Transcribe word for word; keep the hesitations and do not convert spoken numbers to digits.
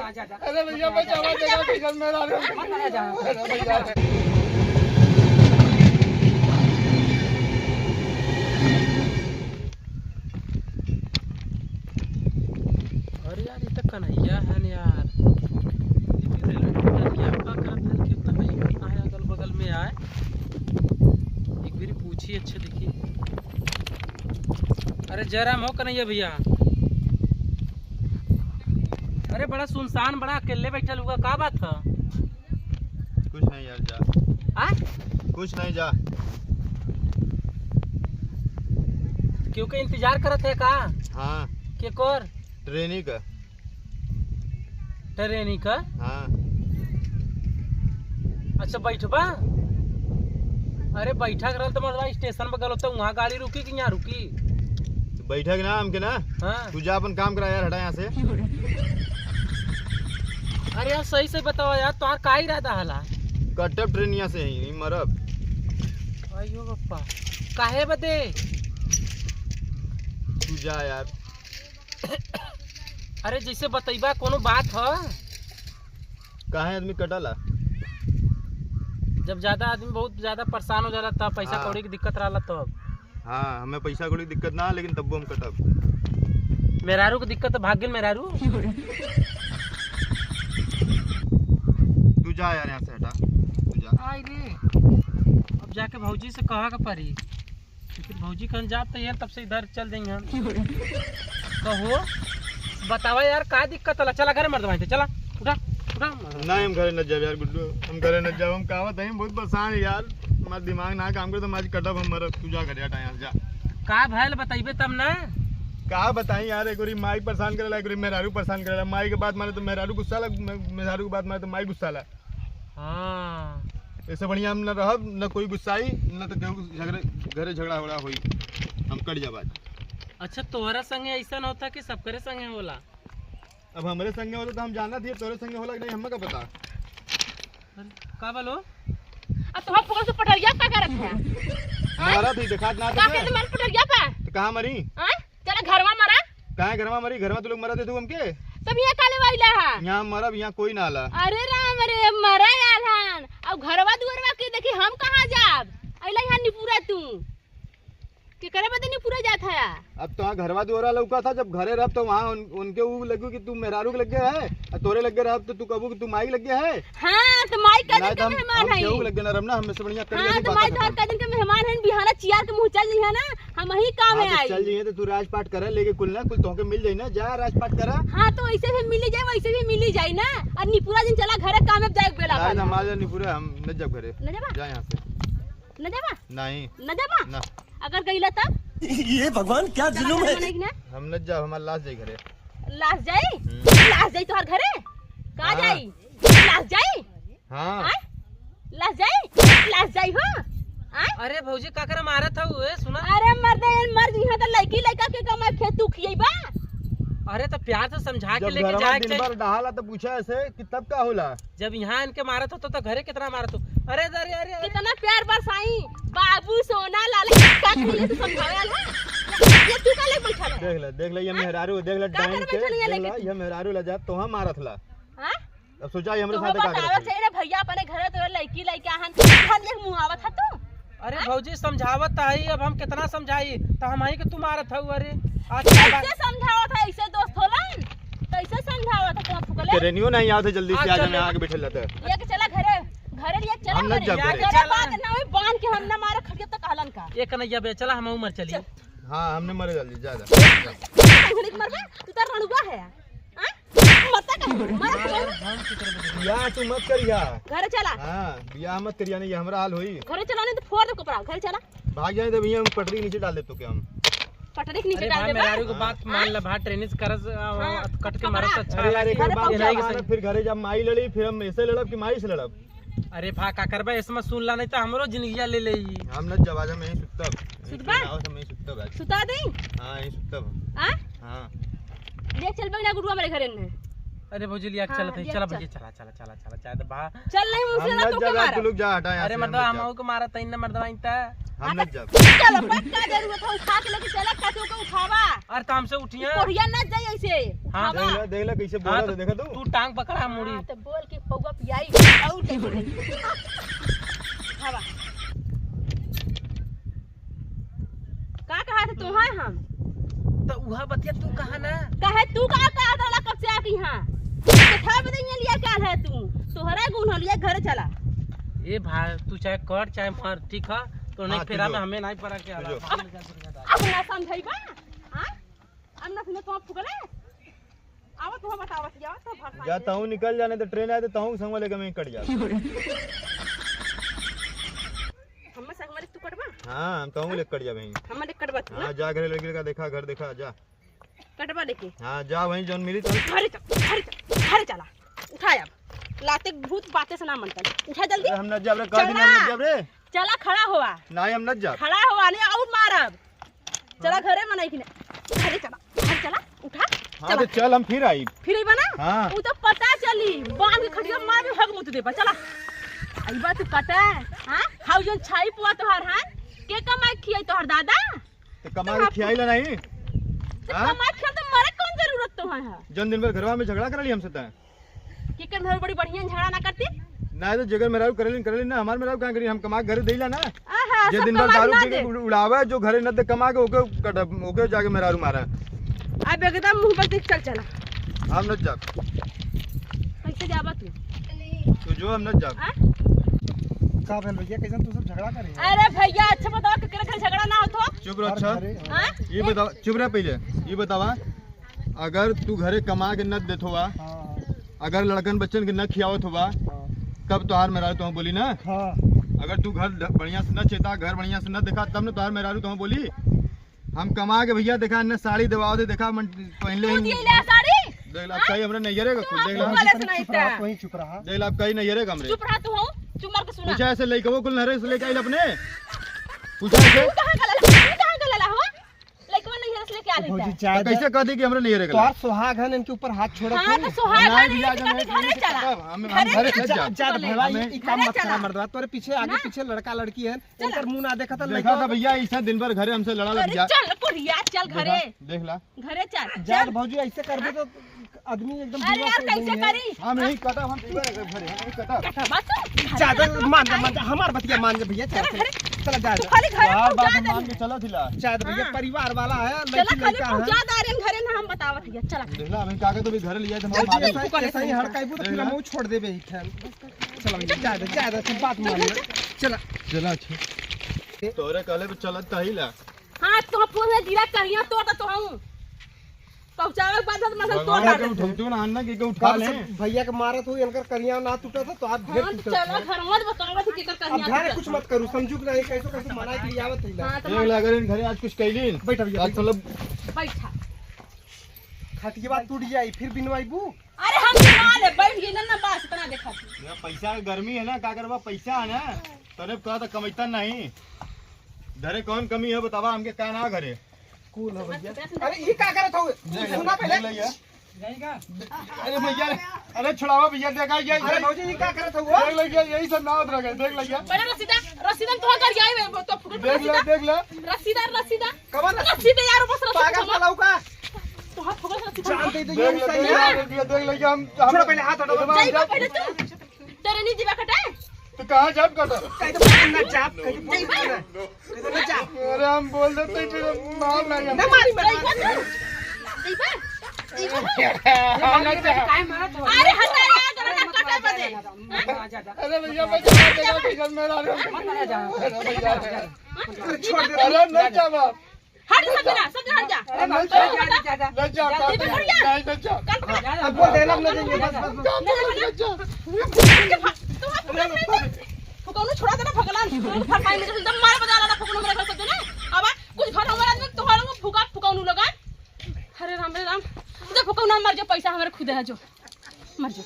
अरे भैया, बचावा, देखा, किशन मेरा रे। अरे भैया। अरे यार, ये तो कन्हैया है न यार। ये भी रेलवे पटरिया पकड़त है कि उतना ही उतना है, अगल बगल में आए। एक बारी पूछी, अच्छे देखी। अरे जय राम हो कन्हैया भैया। अरे बड़ा सुनसान, बड़ा अकेले बैठल हुआ, का बात है? कुछ नहीं यार, जा। आ? कुछ नहीं, जा। क्यों के इंतजार करत है का? हाँ। के कर? ट्रेनी का। ट्रेनी का? हाँ। अच्छा, बैठबा? अरे, बैठा के रहल त मतलब स्टेशन पर गलो त वहाँ गाड़ी रुकी कि यहाँ रुकी? तो बैठा के ना, हमके ना। हाँ। तू जा अपन काम करा यार, हटा यहाँ से। अरे यार, सही से बतावा यार, तोहार का इरादा हला? कटब ट्रेनिया से ही, मरब। अयो बप्पा, काहे बदे? तू जा यार। अरे जैसे बतैबा कोनो बात ह? काहे आदमी कटाला? जब ज्यादा आदमी बहुत ज्यादा परेशान हो जाला तब, पैसा हाँ। कौड़ी की दिक्कत रहला तब। हाँ, हमें पैसा कौड़ी की दिक्कत ना, लेकिन तब्बो हम कटब। मेहरारू की दिक्कत तो भाग गेल मेहरारू। तू जा यार यहाँ से, हटा, तू जा। आई रे, अब जाके भौजी से कहा के पड़ी। लेकिन भौजी कहन जात तो यार तब से इधर चल देंगे हम। कहो, बतावा यार का दिक्कत होला? चला घरे मर्द बांधते, चला, उठा, उठा। नहीं, हम घरे न जाब यार गुड्डू, हम घरे न जाब, हम कहावत है बहुत परेशान है यार, हमार दिमाग ना काम करे तो हम आज कटब हम मरब, तू जा घरे हटा यहाँ से जा। का भयल बतइबे तब ना। का बताई यार, एक ओरी माई परेशान करेला, एक ओरी मेहरारू परेशान करेला, माई के बात माने तो मेहरारू गुस्सा लग, मे-, मेहरारू के बात माने तो माई गुस्सा ला। हाँ। ऐसे बढ़िया हम न रहब, न कोई गुस्साई, न तो केहू झगड़े, घरे झगड़ा वगड़ा होई। हम कट जाब आज। अच्छा, तोहरा संगे ऐसा न होता कि सबकरे संगे होला? अब हमरे संगे होला तो हम जानत ही, तोहरे संगे होला कि नहीं, हमें का पता? अरे, का बोलो? अब तोहर फोकट से पटरिया का करत है? हाँ? मारा थी, देखात ना का था। के मार पटरिया पे? तो कहाँ मरी? हाँ? चला घरवा मरा। काहे घरवा मरी? घरवा तू लोग मरा दे तू हमके? तब यहाँ काले वाइला है। यहाँ मरब, यहाँ कोई ना आला। अरे राम रे, मरा आल हन। अब घरवा दुआरवा के देखी हम कहाँ जाब? अइला यहाँ निपुरा तू। केकरे बदे निपुरा जात है? अब तो वहाँ घरवा दुआरा लौका था, जब घरे रहब तो वहाँ उन-, उनके ऊ लग्गू कि तू मेहरारू के लग्गे है, और तोरे लग्गे रहब तो तू कबू कि तू माई के लग्गे है। हाँ, तो माई का ना दिन तो के हम, मेहमान हम है। केहू के लग्गे ना रहब ना, हमें से बढ़िया कर हाँ, लेके तो बात माई खत्म। तोहर का दिन के मेहमान है, बिहाना चियार के मुँह चल जइहे ना, हम ही काम हाँ, में तो आई। चल जइहे तो तू राजपाट करे लेके कुल ना, कुल तोहके मिल जाई ना, जा राजपाट करा। हाँ, तो वैसे भी मिली जाए, वैसे भी मिली जाए ना। और निपुरा दिन चला घरे, काम में जाए के बेला ना, बा ना, ना। मार जा निपुरा, हम न जब घरे। न जाबा? जा यहाँ से। न जाबा? नहीं। न जाबा? ना। अगर गईला तब? ये भगवान, क्या जुलुम है। मनाई कि ना? हम न जाब, हमार लाश जाई घरे। लाश जाई? हम्म। लाश जाई तोहर घरे? का हाँ। जाई? लाश जाई? हाँ। आय? लाश जाई? लाश जाई हो? आय? अरे भौजी, का करे मारत हऊ? ए, सुना। अरे मर्दे, मर जी, यहाँ तो लड़की लड़का के कमाई खेत तू खियेबा? अरे तो प्यार से समझा के जब लेके घरवा जाए के दिन चाहिए। भर डहाला तो पूछा ऐसे कि तब का होला? जब यहाँ इनके मारत हो तो, तो घरे कितना मारत हो। अरे, अरे, अरे, अरे। कितना प्यार बरसाई, बाबू सोना लाल, का कहिए तू समझावे वाला? ये तू का ले बैठल है? देख ले, देख ले, ये हाँ? मेहरारू, देख ले, का डाइन कर के, बैठल है देख ले, लेके? ये मेहरारू ला जा, तोहा मारत ला। हाँ? अब सोचा, ये हमरे तोहरा साथे का बतावे करत है? चाहिए ना भैया, अपने घरे तो लड़की लड़का हन, हन एक मुहावत है तू। अरे हाँ? भौजी, समझावत तो है, अब हम कितना समझाई, तो हम ही के तू मारत हऊ। अरे, आज के बाद कैसे समझावत है, ऐसे दोस्त होलन? कैसे समझावत है, तू फुकले? ट्रेनियो नहीं आवत है, जल्दी से आज आज चल हमें ले। आके बैठल रहता है। ये के चला घरे, घरे लिए चला हम न घरे। जाब घरे। घरे बांध ना होई, बांध के हम ना मारे खटिया तो कहलन का। ये कन्हैया बे, चला हम उमर चली। चल। हाँ, हमने मरे जल्दी, जा, जा। तू तो रणुआ है। हाँ? मरता का? मरत हो? बियाह तू मत करिया। घरे चला। हाँ, बियाह मत करिया, नहीं हमरा हाल होई। घरे चला, नहीं तो फोड़ दे कपड़ा। घरे चला। भाग जाए तो भैया, हम पटरी के नीचे डाल देतो क्या हम? पटरी के नीचे अरे डाल भाई, देबा? मेहरारू को हाँ। बात मान ला, भाई, ट्रेनिंग से करस, आ, हाँ। कट के मारस अच्छा अरे यार, लगी। एक अरे बात ये नहीं मानब, फिर घरे जब माई लड़ी, फिर हम ऐसे लड़ब कि माई से लड़ब? अरे भा, का करबा, इसमें सुन ला, नहीं तो हमरो जिंदगिया ले ले ई। हम न जब आज हम यहीं सुतब। सुतबा? यहीं सुतब आज। सुता दे? हाँ, यहीं सुतब हम। आ? हाँ। ले चल बे ना गुरुआ मेरे घरे ने। अरे भौजी, लिया के हाँ, चलत है, लिया चला के भौजी, चल। चला, चला, चला, चला, जाए दे बा। चल नहीं, उनसे हम ना ना तो जाब, मारा। तू लोग जा, हटा यहाँ अरे से, हम मर्दवा, ना हम जाब। आऊ के मारा तईन ना मर्दवा इनता। हम हाँ, ना तो जाब। चल, बस का जरूरत है, उठा के लेके चला, का तू के उठावा। अरे तो हमसे उठिया। कोढ़िया ना जाई ऐसे, हाँ। उठावा। देख ले, देख ले कैसे हाँ, बोला तो तो देखा तू। तू टांग पकड़ा, हम मुड़ी। हाँ, तो बोल के पौवा पियाई, और कैसे नहीं? उठावा। का कहा थे तोहार हम? तो उहा बतिया तू कहा ना। कहे तू का कहा था कब से आके यहाँ? तो था बदे यहाँ लिया क्या है तू? तोहरा गुण हो लिया, घर चला। ए भाई, तू चाहे कर चाहे मर, ठीक है? तो नहीं हाँ, फेरा तू जो। में हमें नहीं पड़ा के तू आला। जो। अब ना समझाई बा? हाँ? अब ना सुनो तो फुकले? आवत हुआ बतावत, आवत तो भर जा, तहूँ निकल जाने तो ट्रेन आए तो तहूँ संग लेके मैं कट जा। हम्मे संग वाले तू कटबा? हाँ, हम तहूँ लेके कट जा भाई। हम्मे लेके कटबा तू ना? हाँ, जा घरे लड़की लड़का देखा, घर देखा, जा। कटबा लेके? हाँ, जा वहीं जौन मिली तो। घरे चल, घरे चल, घरे चला। उठा अब। लाते भूत बाते से ना मनतन। उठा जल्दी। अरे हम न जाब रे, कह दिन हम न जाब रे। चला खड़ा हुआ। नहीं, हम न जाब। खड़ा हुआ, नहीं और मारब। चला घरे मनाई कि नहीं? घरे चला, घर चला, उठा, हाँ, चला। तो चल, हम फिर आई। फिर अइबा ना? हाँ। उ तो पता चली, बांध के खटिया मार भी हग मुत देबा, चला। अइबा तू कटे, हाँ? हाउ जौन छाई पुआ तोहार, हाँ? के कमाई खियाई तोहार दादा? तो कमा के खियाई ला नहीं? तो हाँ? कमाई खियाई तो मरे कौन जरूरत तोहार है? जौन दिन भर घरवा में झगड़ा कर ली हमसे तय। केकर मेहरारू बड़ी बढ़िया झगड़ा ना करती? ना, तो जेकर मेहरारू करेलिन, करेलिन ना, हमार मेहरारू कहाँ करी? हम कमा के घरे देइला ना। आहा, जे सब दिन भर कमा दारू ना पी के दे। उड़-, उड़ावे, जो घरे न दे कमा के, ओके कट-, ओके जाके मेहरारू मारा। अब एकदम मुंह पर देख, चल चला। हम न जाब। कैसे जाबा तू? तू जो, हम न जाब। हाँ? का भेल भैया, कैसन तू सब झगड़ा करे? अरे भैया, अच्छा बतावा, केकरे घर झगड़ा ना होत हो? चुप रह, हर अच्छा। घरे। हाँ? ये बतावा, चुप रह पहले, ये बतावा, अगर तू घरे कमा के न देत होवा, हाँ, हाँ। अगर लड़कन बच्चन के न खियावत होवा, हाँ। तब तोहार मेहरारू तोह बोली ना। हाँ। अगर तू घर ढ-, बढ़िया से न चेता, घर बढ़िया से न देखा, तब न तोहार मेहरारू तोह बोली। हम कमा के भैया देखा, न साड़ी देवावत है, देखा, मन पहले तू ही दिए ले साड़ी? देख ला, हाँ? कहीं हमरे नैहरे का तू कुल, देख ला। हमरे बोले से नहीं चुप रहा, था। तू ही चुप रहा। देख ला, कहीं नैहरे का हमरे। चुप रहा तू हो, चुप मार के सुना। पूछा ऐसे लइकवो कुल नहरे से लेके आइल अपने। पूछा ऐसे। तू कहाँ का लला? तू कहाँ का लला हो? लइकवा नैहर से लेके आ तो लेता भौजी, है। जाए तो दे। कैसे कह दी कि हमरे नैहरे का तोहार लला? सुहाग है, इनके ऊपर हाथ छोड़ो हाँ, तू। तो सुहाग ना है, भैया, इनके जब कभी मैं घरे चला। हम, हम घरे घरे चला, चला। जा, जा, भैया, हमें ई, ई काम घरे मत करा चला। मर्दवा। तोरे पीछे आगे ना। पीछे लड़का लड़की है, चला। इनकर मुंह ना देखा था, देखा लड़का था भैया, ऐसा दिन भर घरे हमसे लड़ा अरे लग जा। चल, बुढ़िया, चल घरे। देखा, देख ला। घरे चल, जा चल। भौजी, ऐसे कर दे तो आदमी एकदम अरे बेवश यार, हो कैसे जाएंगे। करी? हम यही कटब, हम पीबे रहे घरे, हम यही कटब। कटबा तू? ज्यादा मान जा, मान जा, हमार बतिया मान जा भैया, चला, चला, घरे। चला, जा, तू जा। खाली घरे तोहार पहुंचा बात हम दे। मान के चलत हिला। जा दे भैया, हाँ। परिवार वाला है, चला लड़की खाली लड़का है। पहुंचा दे, आर्यन घरे ना हम बतावत हिया, चला। देख ला, हम कागज तो भी घरे लिया थे, हम चल, चल, तू करे कैसे ही सही हड़काइबू तो फिर देख ला। हम छोड़ देबे ही ठहर। चला भैया, जा दे, जा दे, सब बात मान ले। चला। चला, अच्छा। तोरे कहले पे चलत तो हिला। हाँ, तो पूरे जिला कहिया तो, तो, तो हम पहुँचावे के बाद हम मतलब तोड़ भगवान के डाले। उठौतियो ना आना कि के उठा बाप ले। से भैया के मारत हुई, इनकर करिया ना टूटा था, तो आप ढेर हाँ, तो टूटा चलो था। घर मत बताओ, तो केकर अब करिया ध्यान टूटा कुछ था। मत करू, समझू कि नहीं, कैसे, कैसे मना के लिए आवत है। हाँ, तो देख ले, अगर इन घरे आज कुछ कैली, बैठ भैया, आज बैठ। मतलब बैठा। खटिया टूट जाई, फिर बिनवाईबू। अरे हम बिनवा ले, बैठ गई ना, ना बस इतना देखा। यार, पैसा के गर्मी है ना, का करबा, पैसा है ना, तने कहा था कमैता नहीं। घरे कौन कमी है बतावा हमके, का ना घरे। कूल हो भैया। अरे, ये का करत हो? देख, सुना पहले। देख ले यार। अरे भैया, अरे छुड़ावा भैया, देखा ये, अरे ये, भौजी, ये का करत हो? देख ले यार, यही सब ना होत रहे, देख ले यार। पहले रसीदा, रसीदा तो कर जाए, वो तो फुकट देख ले, रसीदा। देख ले। रसीदा, रसीदा। कवन रसीदा? रसीदा यार, बस रसीदा पागल हम साला का। तो हाथ फुकट रसीदा। जान दे दे, देख ये ले, सही देख है। ले, देख ले, देख ले, हम, हम छोड़ पहले हाथ हटाओ। एकदम जाइबा हम पहले तू। तेरे नहीं जीवा कटे? तो कहाँ जाब कटे? कहीं तो बोल ना जाब, कहीं तो बोल ना। कहीं तो ना जाब। अरे हम बोल देते हैं, फिर मार ना जाए। ना मारी, मारी। जाइबा तू? जाइबा? जाइबा? हम ना जाब। अरे हटा यार, तेरा ना कटे बदे। अरे भैया, मैं चला देगा, भैया, मैं ला रहा हूँ। अरे भैया। अरे छोड़ दे। अरे नहीं जाब आप। हट, सब जना, सब जना हट जा। अरे, मत जा, जा, जा, जा। नहीं जा, जा, जा, जा। नहीं, नहीं जा। कल को अब बोल दे, अब नहीं देंगे, बस, बस, बस। जा, जा, नहीं, नहीं जा। तू हाथ पकड़, नहीं, नहीं। फुकौनू छोड़ा देना, भगलान। फरमाई में तो एकदम मारे बजा लाना, फुकौनू मेरे घर से देना। अब कुछ घर हमारा आदमी, तुम्हारे लोग फुका, फुकौनू लोगन। अरे राम रे राम। जा फुकौनू मर जो, पैसा हमारे खुदे है जो। मर जो।